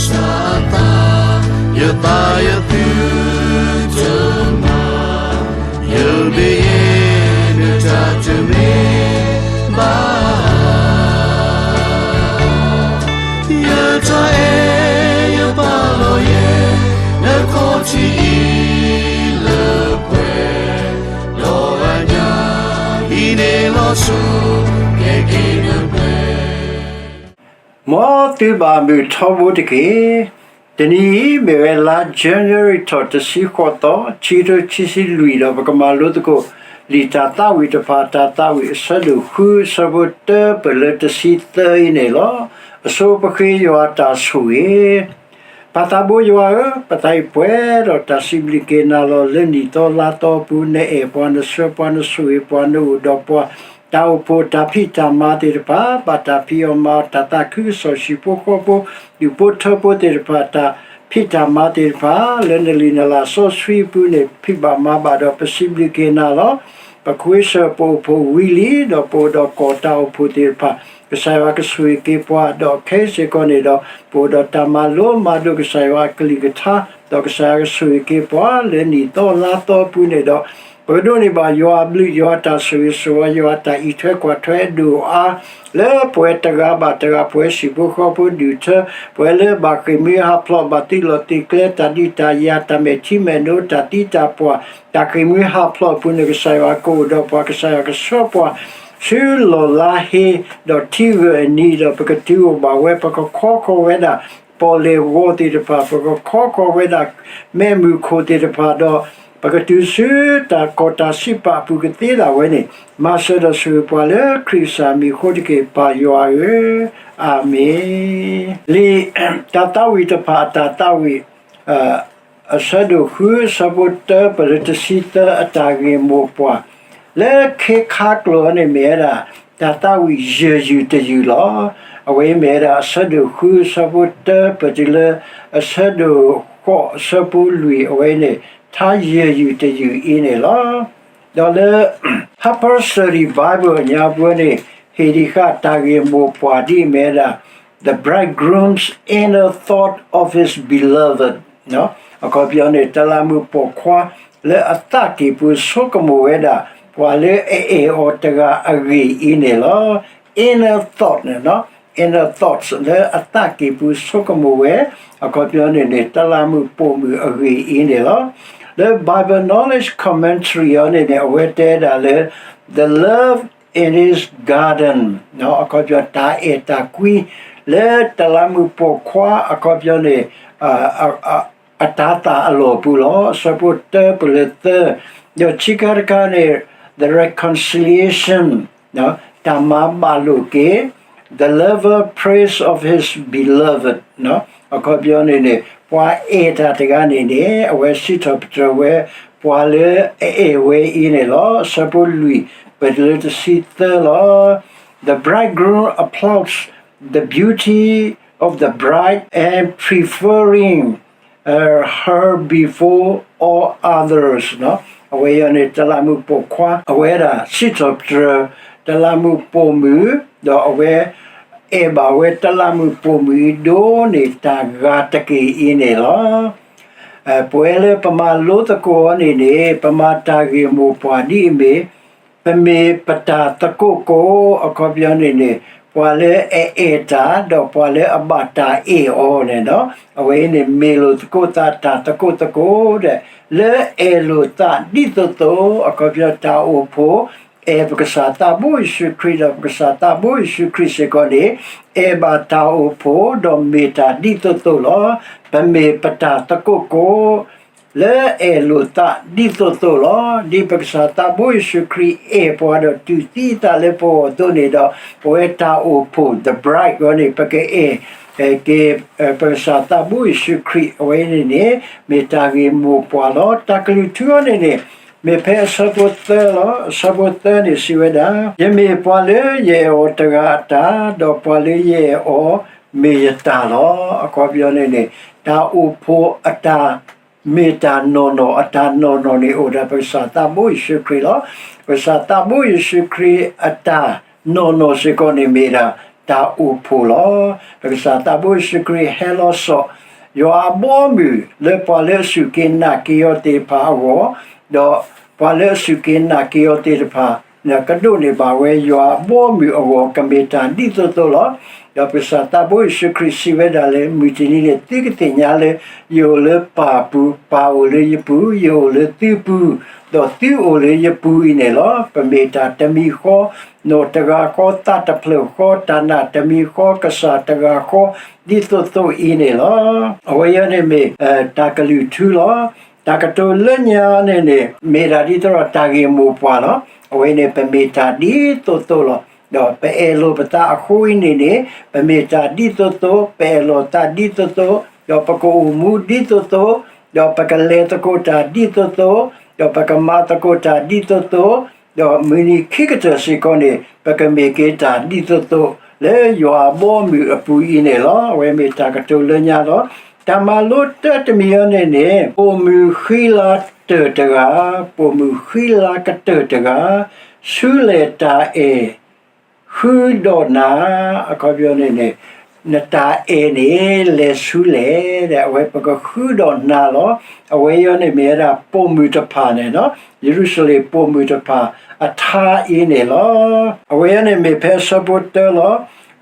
စၢ်အသး, ယသးယသုတမၤ, ယမ့ၢ်ယဲ နတၢ်တမ့ၢ်ဘၣ်. ယတၢ်အဲၣ်ယပာ်လီၤယဲ နခီၣ်ထံးအံၤလၢပှဲၤ, ဒီးအညၣ်အံၤန့ၣ်လီၤစိၤ ကဲက့ၤနပှဲၤ မ်သုဘၣ်မုာ်ထီဘိတက့ၢ်. တနံၤအံၤမ့ၢ်ဝဲလါ January ထီၣ်တဆံဃိးသီ, ခံကထိခံဆံလွံၢ် ဒီးပကမၤလိသကိး လံာ်တၢ်သးဝံၣ်တဖၣ် တၢ်သးဝံၣ်အဆၢဒိၣ်ဃု အဆၢဖိတၢပၢၢ်လၢတဆံသၢအံၤန့ၣ်လီၤ. အဆိပဃ့ယွၤအတၢ်ဆိၣ်ဂ့ၤ ပၢ်သးဘိယွၤဧၢ, ပသးအံၤပှဲၤဒီးတၢ်စံးဘျုးက့ၤနၤလီၤ လၢနံၣ်သီလါသီအပူၤ နအဲၣ်ပှၤ နဆှၢပှၤ နဆိၣ်ဂ့ၤပှၤ နအိၣ်ဒီးပှၤ တၢ်အိၣ်ဖှိၣ်တၢ်ဖံးတၢ်မၤသ့ၣ်တဖၣ် ဘၣ်တၢ်ဖံးအီၣ်မၤအီၣ် တၢ်သးခုကစီၣ် ဟံၣ်ဖိဃီဖိ ဒူၣ်ဖိထၢဖိသ့ၣ်တဖၣ် တၢ်ဖံးတၢ်မၤသ့ၣ်တဖၣ် လၢနလံာ်နလၤစီဆှံအပူၤန့ၣ် ဖံးဘၣ်မၤဘၣ်ဒီး ပစံးဘျုးက့ၤနၤလီၤ. ပခွ့ဆၢၣ်ပအိၣ်ဖှိၣ်ဝံၤလံ ဒီးပအိၣ်ဒီးကီၢ်တၢ်အိၣ်ဖှိၣ်သ့ၣ်တဖၣ် ကစၢ်ယွၤကဆိၣ်ဂ့ၤက့ၤပှၤ ဒီးခဲအံၤစ့ၢ်ကီးန့ၣ်ဒီး ပအိၣ်ဒီးတၢ်မၤလိမၤဒိးကစၢ်ယွၤအကလုၢ်ကထါ ဒီးကစၢ်ယွၤကဆိၣ်ဂ့ၤက့ၤပှၤ လၢနံၣ်သီလါသီအပူၤန့ၣ်ဒီး ပကဒိးန့ၢ်ဘၣ်ယွၤအဘျုး ယွၤအတၢ်ဆိၣ်ဂ့ၤဆိၣ်ဝါ ယွၤအတၢ်အံးထွဲကွၢ်ထွဲအဒိၣ်အါ လၢပဝဲတဂၤဘၣ်တဂၤ ပဝဲဟံၣ်ဖိဃီဖိဒူၣ်ထၢ ပဝဲလၢဘၣ်ဃ့ၢ်မှံဟးဖျိး ဘၣ်သုးလီၢ်သုးကျဲ တၢ်ဒုးတၢ်ယၤ တၢ်မဲာ်ထံမဲာ်နိ တၢ်သံတၢ်ပှၢ် တၢ်ဃ့ၢ်မှံဟးဖျိးအပူၤန့ၣ် ကစၢ်ယွၤကအိၣ်ဒီးပှၤ ကစၢ်ယွၤကဆှၢပှၤ ဆူလီၢ်လါဟ့ ဒီးထံဂၢၢ်အနံၤ ဒီးပကတုၤအိၣ်ဘၣ်ဝဲ ပကခီဃီၤဝဲဒၣ် ပီၣ်လဲၣ်ဂီၤသ့ၣ်တဖၣ် ပကခီဃီၤဝဲဒၣ် မဲးမုၢ်ခိၣ်သ့ၣ်တဖၣ်ဒီး ပကတုၤဆူတၢ်ကီၢ်တၢ်စံးပာ်အပူၤကသ့ဒၣ်ဝဲန့ၣ် မၤစၢၤဒီးဆိၣ်ဂ့ၤပှၤလၢခရံာ်ကစၢ်မံၤအဃိတက့ၢ် ပၢ်ယွၤဧၢ, အၤမ့ၣ်. လံာ်တၢ်သးဝံၣ်တဖၣ်အတၢ်သးဝံၣ် အဆၢဒိၣ်ဃု အဆၢဖိတၢပၢၢ်လၢတဆံသၢ အတၢ်ဂ့ၢ်မိၢ်ပှၢ် လၢခ့ခါကျိာ်အံၤန့ၣ်မ့ၢ်ဝဲဒၣ် တၢ်သးဝံၣ်ယဲၢ်ယုၢ်တယုၢ်လီၤ. အဝဲအံၤမ့ၢ်ဝဲဒၣ် အဆၢဒိၣ်ဃု အဆၢဖိတၢပၢၢ်တုၤလၢ အဆၢဒိၣ်ဃိး အဆၢဖိလွံၢ် အဝဲအံၤန့ၣ် ထါယဲၢ်ယုၢ်တယုၢ်အံၤန့ၣ်လီၤ. ဒီးလၢ Harper's Study Bible အညါပူၤန့ၣ် ဟ့ၣ်ဒံးဃာ်တၢ်ဂ့ၢ်မိၢ်ပှၢ်ဒ်အံၤမ့ၢ်ဝဲဒၣ် The bridegroom's inner thought of his beloved အခီပညီန့ၣ် တလးမုၣ်ပိာ်ခွါလၢအသးကံၢ်ပူၤဆိကမိၣ်ဝဲဒၣ် ပှၤလၢအအဲၣ်အီၤတဂၤအဂ့ၢ်အံၤန့ၣ်လီၤ. Inner thought န့ၣ် inner thoughts လၢအသးကံၢ်ပူၤဆိကမိၣ်ဝဲ အခီပညီန့ၣ်န့ၣ် တလးမုၣ်ပိာ်မုၣ်အဂ့ၢ်အံၤန့ၣ်လီၤ. လၢ Bible Knowledge Commentary အံၤန့ၣ်န့ၣ် အဝဲတဲဒၣ်လၢ the love in his garden အခီပညီတၢ်အဲၣ်တၢ်ကွံ လၢတလးမုၣ်ပိာ်ခွါအခီပညီန့ၣ် အတၤသၣ်အလီၢ်ပူၤလီၤ. အဆၢဖိတၢပၢၢ်လၢသၢ ဒီးခံခါတခါန့ၣ် the reconciliation တၢ်မၤဘၣ်လိာ်က့ၤ the lover prays of his beloved အခီပညီန့ၣ်န့ၣ် ပှၤအဲၣ်တၢ်တဂၤန့ၣ်န့ၣ် အဝဲစံးထီၣ်ပတြၢၤဝဲ ပှၤလၢအအဲၣ်ဝဲအံၤန့ၣ်လီၤ. အဆၢဖိလွံၢ် ပၢၢ်တုၤလၢတဆံသၢလီၤ. The bridegroom applauds the beauty of the bride and preferring her before all others အဝဲအံၤန့ၣ် တလးမုၣ်ပိာ်ခွါ အဝဲဒၣ်စံးထီၣ်ပတြၢၤ တလးမုၣ်ပိာ်မုၣ် ဒီးအဝဲ အဲၣ်ဘၣ်ဝဲတလးမုၣ်ပိာ်မုၣ်အံၤဒိၣ်န့ၢ်တၢ်ဂၤတက့ၢ်အံၤန့ၣ်လီၤ. ပဝဲလၢပမၤလိသကိးအီၤန့ၣ်န့ၣ် ပမၤတၢ်ဂ့ၢ်မိၢ်ပှၢ်ဒ်အံၤမ့ၢ် ပမ့ၢ်ပတၢ်သကိးကိး အခီပညီန့ၣ်န့ၣ် ပှၤလၢအအဲၣ်တၢ် ဒီးပှၤလၢအဘၣ်တၢ်အ့ၣ်အီၤန့ၣ်ဒီး အဝဲအံၤန့ၣ် မ့ၢ်လိာ်သကိးသးတၢ်သကိးသကိးဒီး လၢအဲၣ်လိာ်သးဒ်သိးသိး အခီပညီတၢ်အိၣ်ဖှိၣ် အဲၣ်ပကစၢ်သးဘိယ့ၣ်ၡူးခရံာ် ဒီးပကစၢ်သးဘိယ့ၣ်ၡူးခရံာ်စ့ၢ်ကီးန့ၣ် အဲၣ်ဘၣ်တၢ်အိၣ်ဖှိၣ် ဒီးမ့ၢ်တၢ်ဒ်သိးသိးလီၤ. ပမ့ၢ်ပတၢ်သကိးကိး လၢအဲၣ်လိာ်သးဒ်သိးသိးလီၤ. ဒ်ပကစၢ်သးဘိယ့ၣ်ၡူးခရံာ်အဲၣ်ပှၤဒီးတူၢ်သံအသးလၢပဂီၢ်အသိးန့ၣ်ဒီး ပဝဲတၢ်အိၣ်ဖှိၣ် the bride အံၤန့ၣ် ပကအဲၣ်က့ၤ ပကစၢ်သးဘိယ့ၣ်ၡူးခရံာ် အဝဲအံၤန့ၣ်န့ၣ် မ့ၢ်တၢ်ဂ့ၢ်မိၢ်ပှၢ်လီၤ. တၢ်ကလုၢ်ထူအံၤန့ၣ်န့ၣ် မ့ၢ်ဖဲအဆၢဖိသၢလီၤ. အဆၢဖိသၢန့ၣ်စံးဝဲဒၣ် ယမ့ၢ်ပှၤလၢယအဲၣ်အီၤတဂၤအတၢ်, ဒီးပှၤလၢယအဲၣ်အီၤမ့ၢ်ယတၢ်လီၤ. အခီပညီန့ၣ်န့ၣ် တၢ်အိၣ်ဖှိၣ်အတၢ် မ့ၢ်တၢ်နီၢ်နီၢ် အတၢ်နီၢ်နီၢ်န့ၣ်အိၣ်ဒၣ်ပကစၢ်သးဘိယ့ၣ်ၡူးခရံာ်လီၤ. ပကစၢ်သးဘိယ့ၣ်ၡူးခရံာ်အတၢ်နီၢ်နီၢ်စ့ၢ်ကီးန့ၣ်မ့ၢ်ဒၣ် တၢ်အိၣ်ဖှိၣ်လီၤ. ပကစၢ်သးဘိယ့ၣ်ၡူးခရံာ်ဟဲလီၤစိာ် ယွၤအဘီအမုၢ်လၢပှၤလၢအစူၢ်က့ၤနာ်က့ၤအီၤသ့ၣ်တဖၣ်အဂီၢ်, ဒီးပှၤလၢအစူၢ်က့ၤနာ်က့ၤအီၤသ့ၣ်တဖၣ် ကဒိးန့ၢ်ဘၣ်ဝဲယွၤအဘီအမုၢ်အဂီၢ် ကမ့ၢ်တၢ်ဒ်သိးသိးလီၤ. ဒီးပကစၢ်သးဘိယ့ၣ်ၡူးခရံာ်စံးဝဲဒၣ်လၢ မုၢ်တနံၤန့ၣ် သုကသ့ၣ်ညါလၢ ယအိၣ်လၢပၢ်ပူၤ, ပၢ်အိၣ်လၢယပူၤ, ယအိၣ်လၢသုပူၤ, ဒီးသုအိၣ်လၢယပူၤအံၤန့ၣ်လီၤ. ပမ့ၢ်တၢ်တမံၤဃီ, နီၢ်တဂၤဃီ, သးတဖျၢၣ်ဃီ, တၢ်နာ်တမံၤဃီ, ကစၢ်တဂၤဃီ, ဒ်သိးသိးအံၤန့ၣ်လီၤ. အဝဲအံၤန့ၣ်မ့ၢ် တၢ်ကလုၢ်ထူလီၤ. တၢ်ကတိၤလၢညါန့ၣ်န့ၣ် မ့ၢ်ဒၣ်ဒ်သိးဒီးတၢ်ဂ့ၢ်မိၢ်ပှၢ်လီၤ. အဝဲန့ၣ် ပမ့ၢ်တၢ်ဒ်သိးသိးလီၤ. ဒီးပအဲၣ်လိာ်ပသးအဃိအံၤန့ၣ်န့ၣ် ပမ့ၢ်တၢ်ဒ်သိးသိး, ပအဲၣ်လိာ်သးဒ်သိးသိး, ဒီးပကအိၣ်မူဒ်သိးသိး, ဒီးပကလဲၤသကိးတၢ်ဒ်သိးသိး, ဒီးပကမၤသကိးတၢ်ဒ်သိးသိး, ဒီးမုၢ်နံၤခံကတၢၢ်စ့ၢ်ကီးန့ၣ် ပကမ့ၢ်က့ၤတၢ်ဒ်သိးသိး လၢယွၤအဘီအမုၢ်အပူၤအံၤန့ၣ်လီၤ. အဝဲမ့ၢ်တၢ်ကတိၤလၢညါလီၤ. တၢ်မၤလိတၢတမံၤအံၤန့ၣ်န့ၣ် ပိာ်မုၣ်ဃံလၤကတၢၢ်တဂၤ, ပိာ်မုၣ်ဃံလၤကတၢၢ်တဂၤ ဆူလဲၣ်တၢ်အဲၣ် ဃုဒီးနၤ, အခီပညီန့ၣ်န့ၣ် နတၢ်အဲၣ်န့ၣ် လဲၤဆူလဲၣ်, အဝဲပကဃုဒီးနၤလီၤ. အဝဲအံၤန့ၣ်မ့ၢ်ဝဲဒၣ်ပိာ်မုၣ်တဖၣ်န့ၣ်, ယရူၤၡလ့ၣ်ပိာ်မုၣ်တဖၣ်အထါအံၤန့ၣ်လီၤ. အဝဲအံၤန့ၣ်မ့ၢ်ဖဲဆၢဖိတၢလီၤ.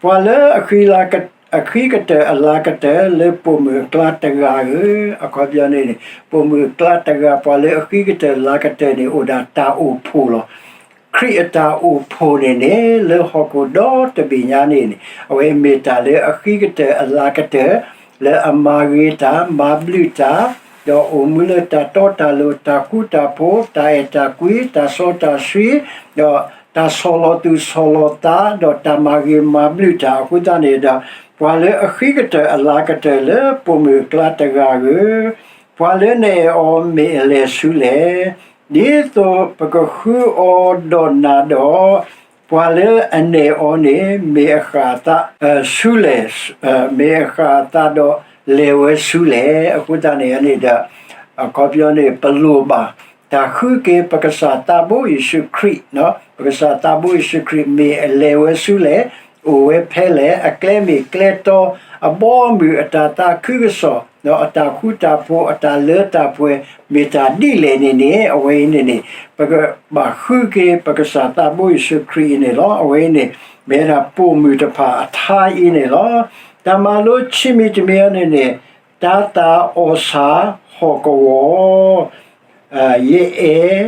ပှၤလၢအဃံလၤ အဃံကတၢၢ်အလၤကတၢၢ်လၢပိာ်မုၣ်အကျါတဂၤဧၢ, အခီပညီန့ၣ်န့ၣ် ပိာ်မုၣ်အကျါတဂၤ ပှၤလၢအဃံကတၢၢ်လၤကတၢၢ်န့ၣ် အိၣ်ဒၣ်တၢ်အိၣ်ဖှိၣ်လီၤ. ခရံာ်အတၢ်အိၣ်ဖှိၣ်န့ၣ်န့ၣ် လၢဟီၣ်ခိၣ်ဒီတဘ့ၣ်ညါန့ၣ်န့ၣ် အဝဲမ့ၢ်တၢ်လၢအဃံကတၢၢ်အလၤကတၢၢ် လၢအမၤဂ့ၤတၢ် မၤဘျုးတၢ်, ဒီးအိၣ်မူလၢတၢ်တီတၢ်လိၤ တၢ်ဃူတၢ်ဖိး တၢ်အဲၣ်တၢ်ကွံ တၢ်စီတၢ်ဆှံ ဒီးတၢ်ဆီၣ်လီၤသူၣ်ဆီၣ်လီၤသး ဒီးတၢ်မၤဂ့ၤမၤဘျုးတၢ်အဃိသတးန့ၣ်ဒီး ပှၤလၢအဃံကတၢၢ်အလၤကတၢၢ်လၢပိာ်မုၣ်အကျါတဂၤဧၢ, ပှၤလၢနအဲၣ်အီၤမ့ၢ်အလဲၤဆူလဲၣ်. ဒ်သိးပကဃုအီၤဒီးနၤဒီး ပှၤလၢအနဲၣ်အီၤန့ၣ် မ့ၢ်အဃၣ်အသးဆူလဲၣ်, မ့ၢ်အဃၣ်အသးဒီးလဲၤဝဲဆူလဲၣ်. အဃိသတးန့ၣ်န့ၣ်ဒီး အခီပညီန့ၣ် ပလိၣ်ဘၣ်တၢ်ဃုက့ၤပကစၢ်သးဘိယ့ၣ်ၡူးခရံာ်, ပကစၢ်သးဘိယ့ၣ်ၡူးခရံာ်မ့ၢ်အလဲၤဝဲဆူလဲၣ်, အိၣ်ဝဲဖဲလဲၣ်, အကျဲမ့ၢ်ကျဲတီ, အဘီအမုၢ်အတၢ်သးခုကစီၣ် ဒီးအတၢ်ဃူတၢ်ဖိး အတၢ်လၢတၢ်ပှဲၤ မ့ၢ်တၢ်ဒ်လဲၣ်န့ၣ်န့ၣ် အဝဲအံၤန့ၣ်န့ၣ် ပကဘၣ်ဃုက့ၤ ပကစၢ်သးဘိယ့ၣ်ၡူးခရံာ်အံၤန့ၣ်လီၤ. အဝဲအံၤန့ၣ် မ့ၢ်ဝဲဒၣ်ပိာ်မုၣ်တဖၣ်အထါအံၤန့ၣ်လီၤ. တၢ်မၤလိခံမံၤတမံၤအံၤန့ၣ်န့ၣ် တၤသၣ်အီၣ်ဆၣ်ဟီၣ်ကဝီၤ ယအဲၣ်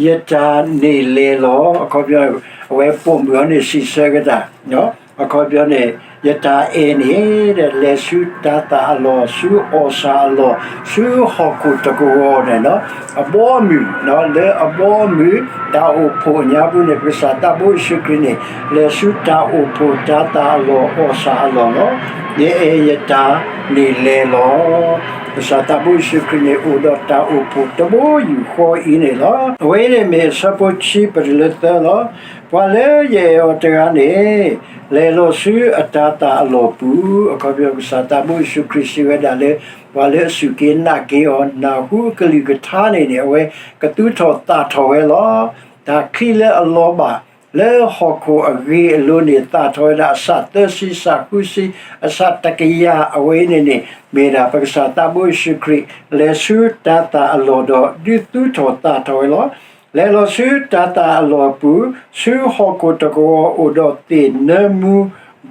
ယတၢ်န့ၣ်လဲၤလီၤ. အခီပညီ အဝဲပိာ်မုၣ်အံၤန့ၣ် စံးဆၢက့ၤတၢ်, အခီပညီန့ၣ် ယတၢ်အဲၣ်န့ၣ် လဲၤဆူတၤသၣ်အလီၢ်, ဆူအီၣ်ဆၣ်အလီၢ်, ဆူဟီၣ်ခိၣ်တကဝီၤန့ၣ်လီၤ. အဘီအမုၢ်, လၢအဘီအမုၢ် တၢ်အိၣ်ဖှိၣ်အညါပူၤန့ၣ် ပကစၢ်သးဘိယ့ၣ်ၡူးခရံာ်န့ၣ် လဲၤဆူတၢ်အိၣ်ဖှိၣ်တၤသၣ်အလီၢ် အီၣ်ဆၣ်အလီၢ်လီၤ. ယအဲၣ်ယတၢ်န့ၣ်လဲၤလီၤ. ကစၢ်သးဘိယ့ၣ်ၡူးခရံာ်န့ၣ် အိၣ်ဒီးတၢ်အိၣ်ဖှိၣ်တဘိယူၢ်ဃီအံၤန့ၣ်လီၤ. အဝဲအံၤန့ၣ်မ့ၢ်အဆၢဖိခံပတုၤလၢသၢလီၤ. ပှၤလၢယအဲၣ်အီၤတဂၤန့ၣ် လဲၤလီၤဆူအတၤသၣ်အလီၢ်ပူၤ, အခီပညီ ကစၢ်သးဘိယ့ၣ်ၡူးခရံာ်စံးဝဲဒၣ်လၢ ပှၤလၢအစူၢ်က့ၤနာ်က့ၤအီၤ နၢ်ဟူအကလုၢ်ကထါန့ၣ်န့ၣ် အဝဲကသူၣ်ထီၣ်သၣ်ထီၣ်ဝဲလီၤ. တၢ်ချံလၢအလီၤဘၣ် လၢဟီၣ်ခိၣ်အဂ့ၤအလိၤန့ၣ် သၣ်ထီၣ်ဝဲဒၣ်အဆၣ်သၢဆံ ဆၣ်ဃုဆံ အဆၣ်တကယၤ အဝဲအံၤန့ၣ်န့ၣ် မ့ၢ်ဒၣ်ပကစၢ်သးဘိယ့ၣ်ၡူးခရံာ် လဲၤဆူတၤသၣ်အလီၢ်ဒီး ဒုးသူၣ်ထီၣ်သၣ်ထီၣ်ဝဲလီၤ. လဲၤလီၤဆူတၤသၣ်အလီၢ်အပူၤ, ဆူဟီၣ်ခိၣ်တကဝီၤအိၣ်ဒီးသ့ၣ်နၢမူ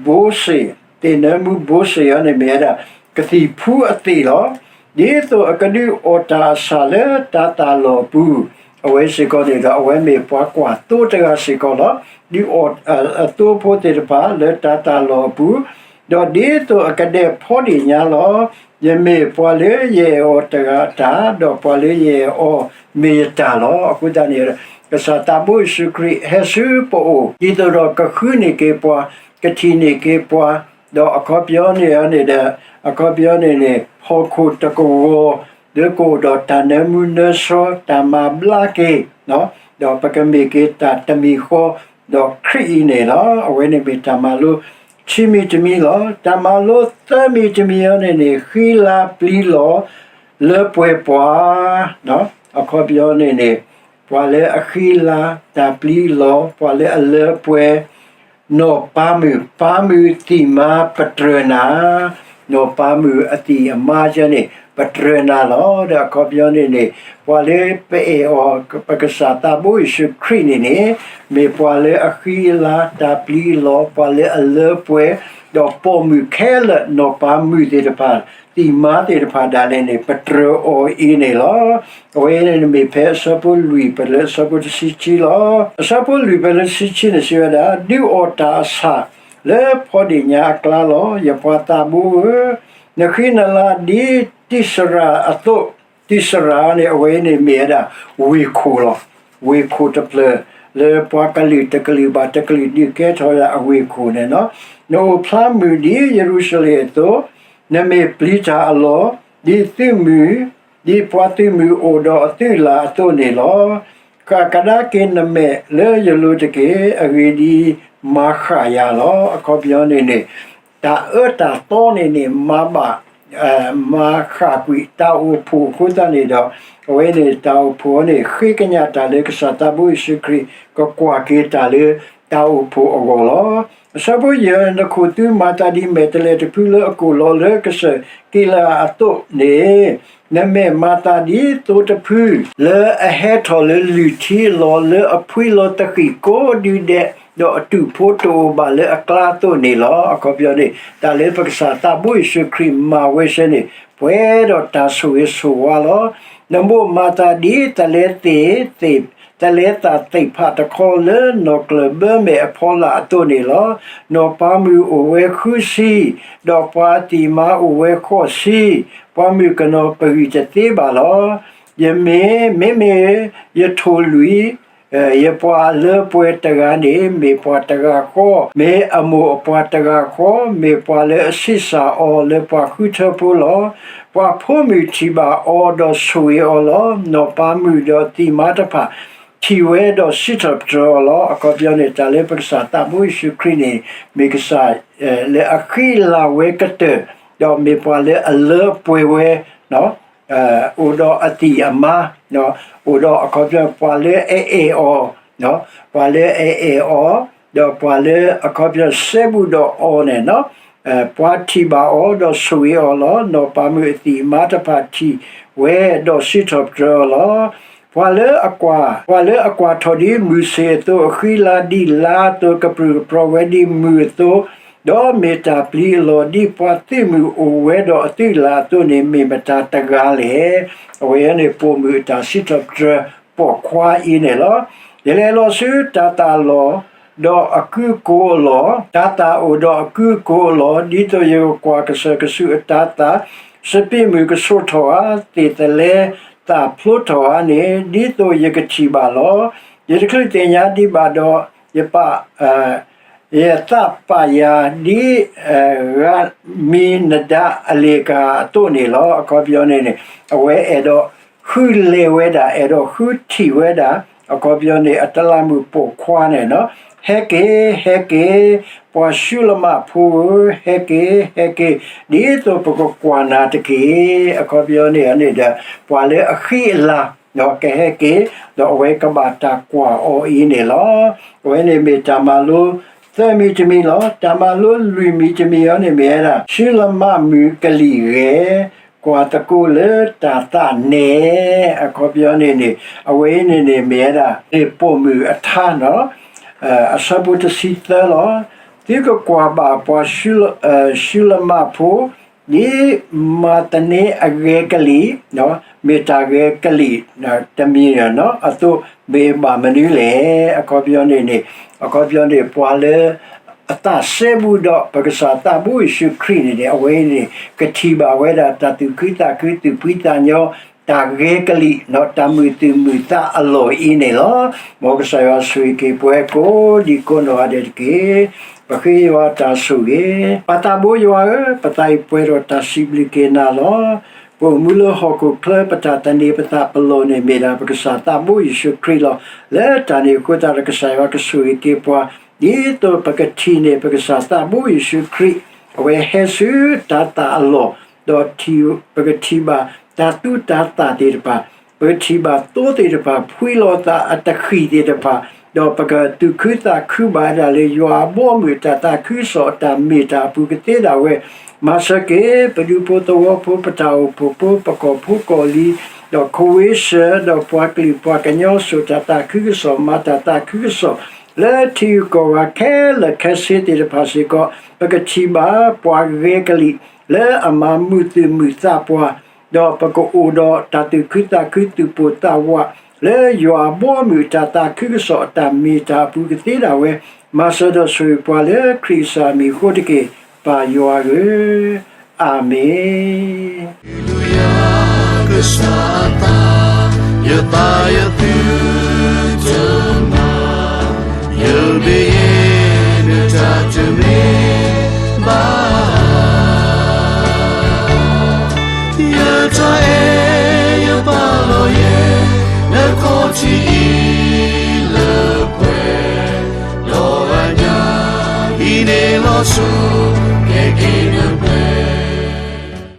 ဘိစ့ၣ်, သ့ၣ်နၢမူဘိစ့ၣ်အံၤန့ၣ်မ့ၢ်ဝဲဒၣ် ကသံၣ်ဖူအသ့ၣ်လီၤ. ဒ်သိးအကဒုးအီၣ်တၢ်အဆၣ်လၢတၤသၣ်အလီၢ်အပူၤ, အဝဲစ့ၢ်ကီးန့ၣ်ဒီး အဝဲမ့ၢ်ပှၤကွၢ်သိတဂၤစ့ၢ်ကီးလီၤ. ဒုးအီၣ်အသိဖိသ့ၣ်တဖၣ်လၢတၤသၣ်အလီၢ်အပူၤ, ဒီးဒ်သိးအကဒဲးဖီဒ့ၣ်ညါလီၤ. ယမ့ၢ်ပှၤလၢယအဲၣ်အီၤတဂၤအတၢ်, ဒီးပှၤလၢယအဲၣ်အီၤမ့ၢ်ယတၢ်လီၤ. အဃိသတးန့ၣ် ကစၢ်သးဘိယ့ၣ်ၡူးခရံာ်ဟဲဆူပအိၣ် ဒ်သိးဒီးကဃုန့ၢ်က့ၤပှၤ, ကထံၣ်န့ၢ်က့ၤပှၤ, ဒီးအခီပညီန့ၣ်န့ၣ်ဒီး အခီပညီန့ၣ်န့ၣ် ဟီၣ်ခိၣ်တကဝီၤ လၢကအိၣ်ဒီးတၢ်နၢမူနၢဆှီ တၢ်မၤဘျါက့ၤ ဒီးပကမ့ၢ်က့ၤတၢ်တမံၤဃီ ဒီးခရံာ်အံၤန့ၣ်လီၤ. အဝဲန့ၣ်မ့ၢ်တၢ်မၤလိခံမံၤတမံၤလီၤ. တၢ်မၤလိသၢမံၤတမံၤအံၤန့ၣ်န့ၣ် ဃံလၤပျံၤလီၤ လၢပှဲၤပှၤ, အခီပညီန့ၣ်န့ၣ် ပှၤလၢအဃံလၤတၢ်ပျံၤလီၤ ပှၤလၢအလၢပှဲၤ နီၢ်ပၤမုၣ်, ပၤမုၣ်သံၣ်မါပတြၢၤနၤ, နီၢ်ပၤမုၣ်အသံၣ်အမါယဲန့ၣ် ပတြၢၤနၤလီၤ. ဒီးအခီပညီန့ၣ်န့ၣ် ပှၤလၢပအဲၣ်အီၤ ပကစၢ်သးဘိယ့ၣ်ၡူးခရံာ်န့ၣ်န့ၣ် မ့ၢ်ပှၤလၢအဃံအလၤ တၢ်ပျံၤအလီၢ် ပှၤလၢအလၢပှဲၤ, ဒီးပိာ်မုၣ်ခဲလၢာ် နီၢ်ပၤမုၣ်သ့ၣ်တဖၣ် သံၣ်မါသ့ၣ်တဖၣ်ဒၣ်လဲာ်န့ၣ် ပတြၢၤအီၤအံၤန့ၣ်လီၤ. အဝဲန့ၣ်မ့ၢ်ဖဲအဆၢဖိလွံၢ် ပလၢအဆၢဖိတဆံခံလီၤ. အဆၢဖိလွံၢ် ပလၢတဆံခံန့ၣ် စံးဝဲဒၣ်, ဒုးအီၣ်တၢ်အဆၣ် လၢဖီဒ့ၣ်ညါအကျါလီၤ. ယပှၤသးဘိဧၢ, နဃံနလၤဒ်တံၢ်စရၤအသိး, တံၢ်စရၤန့ၣ် အဝဲန့ၣ်မ့ၢ်ဝဲဒၣ် ဝ့ၢ်ခိၣ်လီၤ. ဝ့ၢ်ခိၣ်တဖျၢၣ် လၢပှၤကလုာ်တကလုာ်ဘၣ်တကလုာ် ဒုးကဲထီၣ်ဝဲဒၣ်အဝ့ၢ်ခိၣ်န့ၣ်လီၤ. နအိၣ်ဖျါမုၢ်ဒ်ယရူၤၡလ့ၣ်အသိး, နမ့ၢ်ပျံၤတၢ်အလီၢ် ဒ်သုးမုၢ်, ဒ်ပှၤသုးမုၢ်အိၣ်ဒီးအသုးလၢ်အသိးန့ၣ်လီၤ. ကကဒါက့ၤနမဲာ်လၢယလိၤတက့ၢ်. အဂ့ၢ်ဒ်အံၤ, မၤဃၣ်ယၤလီၤ. အခီပညီန့ၣ်န့ၣ် တၢ်အၢတၢ်သီန့ၣ်န့ၣ် မၤဘၣ် မၤဃၣ်ကွံာ်တၢ်အိၣ်ဖှိၣ်အဃိသတးန့ၣ်ဒီး အဝဲန့ၣ် တၢ်အိၣ်ဖှိၣ်အံၤန့ၣ် ဃ့ကညးတၢ်လၢကစၢ်သးဘိယ့ၣ်ၡူးခရံာ် ကကွၢ်က့ၤတၢ်လၢတၢ်အိၣ်ဖှိၣ်အဂီၢ်လီၤ. အဆၢဖိယဲၢ်, နခိၣ်သုမၤသးဒ်မဲာ်တဲးလဲးတဖုလၢအကိၣ်လီၤလၢကစၢၢ်ကံးလၤအသိးန့ၣ်, နမဲာ်မၤသးဒ်သိတဖု လၢအဟဲထီၣ်လၢလုၢ်ထံအလီၢ် လၢအဖှံလီၤသဃံးကိးဒုဒဲး, ဒီးအတူၢ်ဖိတအိၣ်ဘၣ်လၢအကျါအသိးန့ၣ်လီၤ. အခီပညီန့ၣ် တၢ်လၢပကစၢ်သးဘိယ့ၣ်ၡူးခရံာ်မၤဝဲဆၢန့ၣ် ပှဲၤဒီးတၢ်ဆိၣ်ဂ့ၤဆိၣ်ဝါလီၤ. နမိၢ်မၤသးဒ်တလဲသ့ၣ်, တလဲသၣ်သ့ၣ်ဖးတခီလၢနီၢ်ကျၢၢ်ဘၢမဲာ်အဖီလာ်အသိးန့ၣ်လီၤ. နီၢ်ပၤမုၣ်အိၣ်ဝဲဃုဆံ, ဒီးပှၤသံၣ်မါအိၣ်ဝဲဃိးဆံ, ပှၤမုၣ်ကနီၤပဂံၢ်တသ့ဘၣ်လီၤ. ယမ့ၢ်, မ့မ့ၢ်ယထိၣ်လွံၢ် ယပှၤအလၢပှဲၤတဂၤန့ၣ် မ့ၢ်ပှၤတဂၤဃီ, မ့ၢ်အမိၢ်အပှၤတဂၤဃီ, မ့ၢ်ပှၤလၢအဆံးစၢ်အီၤလၢပှၤဃုထၢဖိလီၤ. ပှၤဖိမုၣ်ထံၣ်ဘၣ်အီၤဒီးဆိၣ်ဂ့ၤအီၤလီၤ. နီၢ်ပၤမုၣ်ဒီးသံၣ်မါတဖၣ် ထံၣ်ဝဲဒီးစံးထီၣ်ပတြၢၤအီၤလီၤ. အခီပညီန့ၣ် တၢ်လၢပကစၢ်သးဘိယ့ၣ်ၡူးခရံာ်န့ၣ် မ့ၢ်ကစၢ်လၢအဃံအလၤဝဲကတၢၢ်, ဒီးမ့ၢ်ပှၤလၢအလၢပှဲၤဝဲ အိၣ်ဒီးအသံၣ်အမါ, အိၣ်ဒီးအခီပညီ ပှၤလၢအအဲၣ်အီၤ, ပှၤလၢအအဲၣ်အီၤ, ဒီးပှၤလၢအခီပညီစဲဘူးဒီးအီၤန့ၣ်, ပှၤထံၣ်ဘၣ်အီၤဒီးဆိၣ်ဂ့ၤအီၤလီၤ. နီၢ်ပၤမုၣ်အသံၣ်အမါတဖၣ်ထံၣ်ဝဲဒီးစံးထီၣ်ပတြၢၤအီၤလီၤ. ပှၤလၢအကွၢ်, ပှၤလၢအကွၢ်ထီၣ်ဒ်မုၢ်ဆ့ၣ်အသိး, အဃံလၤဒ်လါအသိး, ကပြုၢ်ကပြီၤဝဲဒ်မုၢ်အသိး, ဒီးမ့ၢ်တၢ်ပျံၤအလီၢ်ဒ်ပှၤသုးမုၢ်အိၣ်ဝဲဒီးအသုးလၢ်အသိးန့ၣ် မ့ၢ်မတၤတဂၤလဲၣ်. အဝဲန့ၣ်ပိာ်မုၣ်အတၢ်စံးထီၣ်ပတြၢၤပိာ်ခွါအံၤန့ၣ်လီၤ. ယလဲၤလီၤဆူတၤသၣ်အလီၢ်, ဒီးအကုၢ်အကိးအလီၢ်, တၤသၣ်အိၣ်ဒီးအကုၢ်အကိးအလီၢ်, ဒ်သိးယကကွၢ်ကစၢၢ်ကဆူးအတၤသၣ်, စပံးမုၢ်ကဆိးထီၣ်ဧါ, သ့ၣ်သလဲသၣ်ဖျိထီၣ်ဧါန့ၣ်, ဒ်သိးယကထံၣ်ဘၣ်လီၤ. ယတချုးသ့ၣ်ညါဒံးဘၣ်ဒီး, ယပာ် ယသးပာ်ယၤဒ် ဂၤမံနဒၤအလ့ၣ်ကၤအသိးန့ၣ်လီၤ. အခီပညီန့ၣ်န့ၣ် အဝဲအဲၣ်ဒိးဃုလဲၤဝဲဒၣ်, အဲၣ်ဒိးဃုထံၣ်ဝဲဒၣ်, အခီပညီန့ၣ် အတလးမုၣ်ပိာ်ခွါန့ၣ်, ဟဲက့ၤ, ဟဲက့ၤ, ပှၤၡူလမၣ်ဖိဧၢ, ဟဲက့ၤ, ဟဲက့ၤ, ဒ်သိးပကကွၢ်နၤတက့ၢ်. အခီပညီန့ၣ်န့ၣ်ဒီး ပှၤလၢအဃံအလၤ ကဟဲက့ၤ, ဒီးအဝဲကဘၣ်တၢ်ကွၢ်အီၤအံၤန့ၣ်လီၤ. အဝဲန့ၣ်မ့ၢ်တၢ်မၤလိသၢမံၤတမံၤလီၤ. တၢ်မၤလိလွံၢ်မံၤတမံၤအံၤန့ၣ်မ့ၢ်ဝဲဒၣ် ၡူလမၣ်မုၣ်ကလံၤဂဲၤ, ကွၢ်သကိးလၢတၤသၣ်နဲ, အခီပညီန့ၣ်န့ၣ် အဝဲအံၤန့ၣ်န့ၣ်မ့ၢ်ဝဲဒၣ် မ့ၢ်ပိာ်မုၣ်အထါန့ၣ် အဆၢဖိတဆံသၢလီၤ. သုကကွၢ်ဘၣ်ပှၤၡူလမၣ်ဖိ ဒ်မၤသန့အဂဲၤကလံၣ်, မ့ၢ်တၢ်ဂဲၤကလံၣ်တမံၤန့ၣ်အသိးမ့ၢ်ဘၣ်မနုၤလဲၣ်. အခီပညီန့ၣ်န့ၣ်, အခီပညီန့ၣ် ပှၤလၢအသးစဲဘူးဒီးပကစၢ်သးဘိယ့ၣ်ၡူးခရံာ်န့ၣ်န့ၣ် အဝဲန့ၣ် ကထံၣ်ဘၣ်ဝဲဒၣ်တၢ်သူၣ်ခုသးခု သူၣ်ဖှံသးညီ တၢ်ဂဲၤကလံၣ် တၢ်မုာ်သူၣ်မုာ်သးအလီၢ်အံၤန့ၣ်လီၤ. မ်ကစၢ်ယွၤဆိၣ်ဂ့ၤက့ၤပှၤကိးဒံကိးနီၢ်ဂၤဒဲးတက့ၢ်. ပဃ့ယွၤတၢ်ဆိၣ်ဂ့ၤ, ပသးအံၤပှဲၤဒီးတၢ်စံးဘျုးက့ၤနၤလီၤ. ပအိၣ်မူလၢဟီၣ်ခိၣ်ချၢ ပတၢ်သန့ၤပသးပလီၢ်န့ၣ် မ့ၢ်ဒၣ်ပကစၢ်သးဘိယ့ၣ်ၡူးခရံာ်လီၤ. လၢတၢ်န့ၣ်အဃိသတးဒီး ကစၢ်ယွၤကဆိၣ်ဂ့ၤက့ၤပှၤ ဒ်သိးပကထံၣ်န့ၢ်ပကစၢ်သးဘိယ့ၣ်ၡူးခရံာ် အဝဲဟဲဆူတၤသၣ်အလီၢ်, ဒီးပကထံၣ်ဘၣ်တၤသူတၤသၣ်သ့ၣ်တဖၣ်, ပကထံၣ်ဘၣ်သိသ့ၣ်တဖၣ် ဖှံလီၤသးအတဃံၢ်သ့ၣ်တဖၣ် ဒီးပကသူၣ်ခုသးခုဘၣ်ဝဲဒၣ်လၢ ယွၤအဘီအမုၢ်အတၢ်သးခုကစီၣ်အတၢ်မ့ၢ်တၢ်အပူၤကသ့ဒၣ်ဝဲ, မၤစၢၤက့ၤ ပဒူဖိသဝီဖိ ပတၢ်အိၣ်ဖှိၣ်ဖိ ပကီၢ်ဖိကီၢ်လံၤ, ဒီးခိဝ့စၢၣ် ဒီးပှၤကလုာ်ပှၤကညီ စိာ်တၢ်သးခုကစီၣ် မၤတၢ်သးခုကစီၣ် လၢထံဂုၤကီၢ်ဂၤခဲလၢာ်ခဲဆ့သ့ၣ်တဖၣ်စ့ၢ်ကီး ပကထံၣ်ဘၣ်ပှၤဂဲၤကလံၣ် လၢအမၤမုာ်သူၣ်မုာ်သးပှၤ ဒီးပကအိၣ်ဒီးတၢ်သူၣ်ခုသးခု သူၣ်ပိၢ်သးဝး လၢယွၤအဘီအမုၢ်အတၢ်သးခုကစီၣ်အတၢ်မ့ၢ်တၢ်အပူၤကသ့ဒၣ်ဝဲ, မၤစၢၤဒီးဆိၣ်ဂ့ၤပှၤလၢခရံာ်အမံၤအဃိတက့ၢ်, ပၢ်ယွၤဧၢ, အၤမ့ၣ်.